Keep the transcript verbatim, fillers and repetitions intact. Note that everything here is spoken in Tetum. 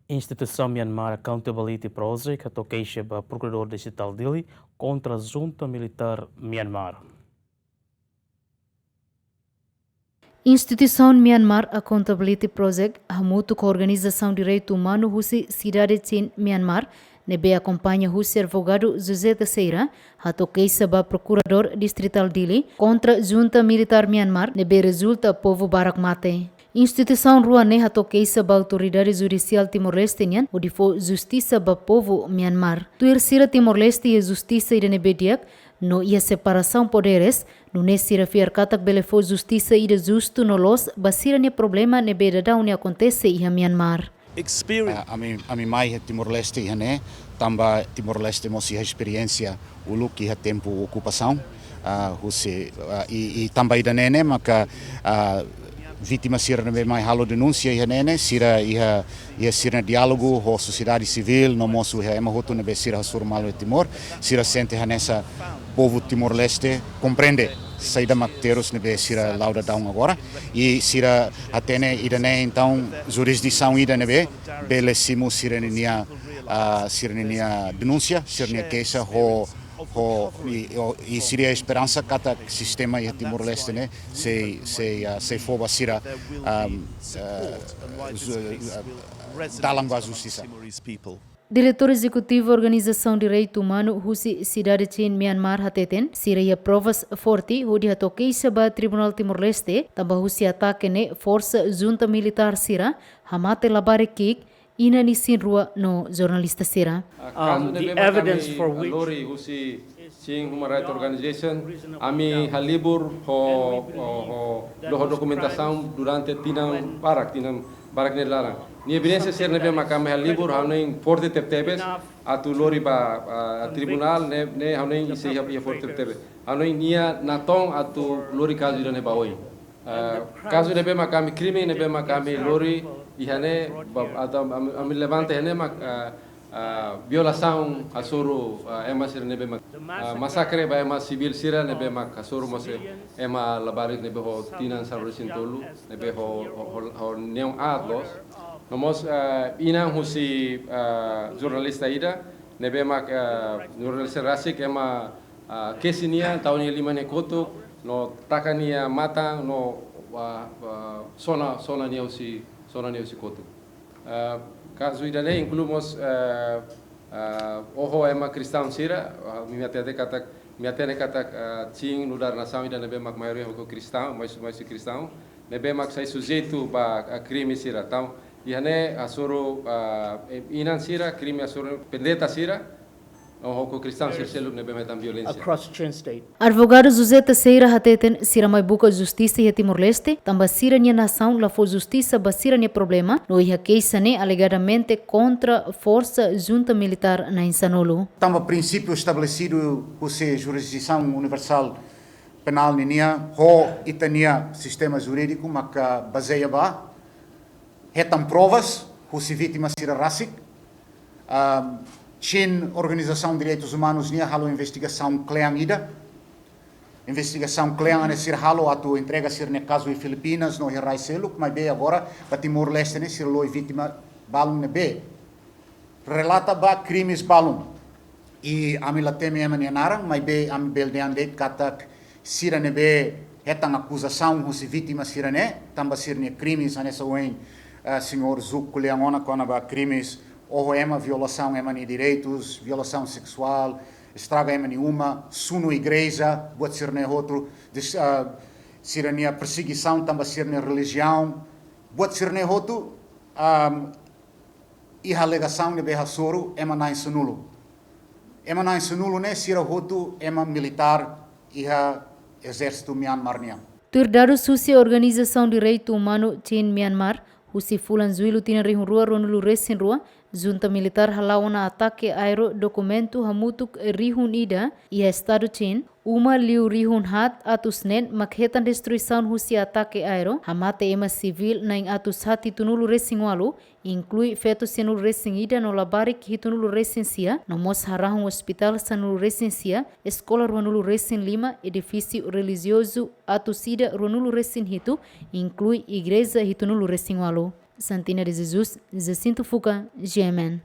Instituisaun Myanmar Accountability Project hato'o keixa ba Prokuradór Distritál Dili kontra junta militár Myanmar. Instituisaun Myanmar Accountability Project hamutuk ho organizasaun direitu umanu husi sidade Chin, Myanmar, ne'ebé akompaña husi advogadu José Teixeira, hato'o keixa ba Prokuradór Distritál Dili kontra junta militár Myanmar ne'ebé rezulta povu barak mate. Instituisaun rua ne'e hato'o keixa ba Autoridade Judisiál Timor-Leste nian hodi fó justisa ba povu Myanmar. Tuir sira, Timor-Leste iha justisa ida ne'ebé di'ak no iha separasaun poderes, nune'e sira fiar katak bele fó justisa ida justu no loos ba sira-nia problema ne'ebé daudaun ne'e akontese iha Myanmar. Experience. Ah, ami, ami mai iha Timor-Leste iha ne'e, tanba Timor-Leste mós iha esperiénsia uluk iha tempu okupasaun, ah, husi, ah, i, i tanba ida-ne'e ne'e maka, ah, vítima sira ne'ebé mai halo denúnsia iha ne'e ne'e, sira iha, iha sira-nia diálogu ho sosiedade sivíl, no mós iha ema hotu ne'ebé sira hasoru malu iha Timor, sira sente hanesan povu Timor-Leste komprende saida mak terus ne'ebé sira la'o daudaun agora. I sira hatene ida-ne'e, entaun, jurisdisaun ida ne'ebé bele simu sira-nia, ah, sira-nia denúnsia, sira-nia keixa ho, ho, i, o, i sira iha esperansa katak sistema iha Timor-Leste ne'e sei, sei, ah, sei fó ba sira, ah, ah, ju-, ah, dalan ba justisa. Diretór Ezekutivu Organizasaun Direitu Umanu husi sidade Chin, Myanmar, hateten, sira iha provas forte hodi hato'o keixa ba Tribunál Timor-Leste, tanba husi atake ne'e forsa junta militár sira hamate labarik ki'ik, inan-isin rua no jornalista sira. Ah, kazu, um, ne'ebé mak ami, evidence for which lori husi Chin Human Rights Organization, ami halibur ho, ho, ho, do-, ho dokumentasaun durante tinan barak, tinan barak nia laran. Nia evidénsia sira ne'ebé mak ami halibur, ha'u hanoin forte tebetebes, atu lori ba, ah, tribunál ne'e, ne'e ha'u hanoin sei iha, iha forte tebetebes. Ha'u hanoin nia natoon atu lori kazu ida-ne'e ba oin. Ah, kazu ne'ebé mak ami, krime ne'ebé mak ami lori iha ne'e, ba, atu ami, ami levanta iha ne'e mak, ah, ah, violasaun hasoru, ah, ema sira ne'ebé mak, ah, masakre ba ema sivíl sira ne'ebé mak hasoru mós ema labarik ne'ebé ho tinan sanulu-resin-tolu, ne'ebé ho, ho, ho, ho neon aat loos. No mós, ah, inan husi, ah, jornalista ida, ne'ebé mak, ah, jornalista rasik ema, ah, kesi nia, tau nia liman nia kotuk, no taka nia matan, no, ah, ah, sona, sona nia husi, sona nia husi kotuk. Ah, kazu ida-ne'e inklui mós, ah, ah, oho ema kristaun sira, ah, ami hatene katak, ami hatene katak, ah, Chin nu'udar nasaun ida ne'ebé mak maioria hoko kristaun, mais, mais kristaun, ne'ebé mak sai sujeitu ba, ah, krime sira. Entaun, iha ne'e hasoru, ah, inan sira, krime hasoru pendeta sira, no hoko kristaun sira seluk ne'ebé mak hetan violénsia. Across Chin State. Advogadu José Teixeira hateten, sira mai buka justisa iha Timor-Leste, tanba sira-nia nasaun la fó justisa ba sira-nia problema, no iha keixa ne'e alegadamente kontra forsa junta militár na'in-sanulu. Tanba prinsípiu estabelesidu husi jurisdisaun universál penál ninian, ho ita-nia sistema jurídiku maka bazeia ba hetan provas husi vítima sira rasik. Ah, Chin Organizasaun Direitus Umanus nian halo investigasaun kle'an ida. Investigasaun kle'an ne'e sira halo atu entrega sira-nia kazu iha Filipinas no iha rai seluk, maibé agora ba Timor-Leste ne'e sira lori vítima balun ne'ebé relata ba krimes balun. I ami la temi ema nia naran, maibé ami bele dehan de'it katak sira ne'ebé hetan akuzasaun husi vítima sira-ne'e, tanba sira-nia krimes hanesan ohin, eh, señór Zuk ko'alia ona kona-ba krimes oho ema, violasaun ema nia direitus, violasaun seksuál, estraga ema nia uma, sunu igreja, buat sira-ne'e hotu, des-, ah, sira-nia persegisaun tanba sira-nia relijiaun, buat sira-ne'e hotu, ah, iha alegasaun ne'ebé hasoru ema na'in-sanulu. Ema na'in-sanulu ne'e sira hotu ema militár iha ezérsitu Myanmar nian. Tuir dadus husi Organizasaun Direitu Umanu Chin Myanmar, husi fulan Jullu tinan rihun rua ruanulu-resin-rua, junta militár hala'o ona atake aéreu dokumentu hamutuk rihun ida iha estadu Chin, uma liu rihun haat atus neen mak hetan destruisaun husi atake aéreu, hamate ema sivíl na'in atus haat hitunulu-resin-ualu, inklui feto sianulu-resin-ida no labarik hitunulu-resin-sia, no mós harahun ospitál sanulu-resin-sia, eskola ruanulu-resin-lima, edifísiu relijiozu atus ida ruanulu-resin-hitu, inklui igreja hitunulu-resin-ualu. Santina de Jesus, Jacinto Fuca, G M N.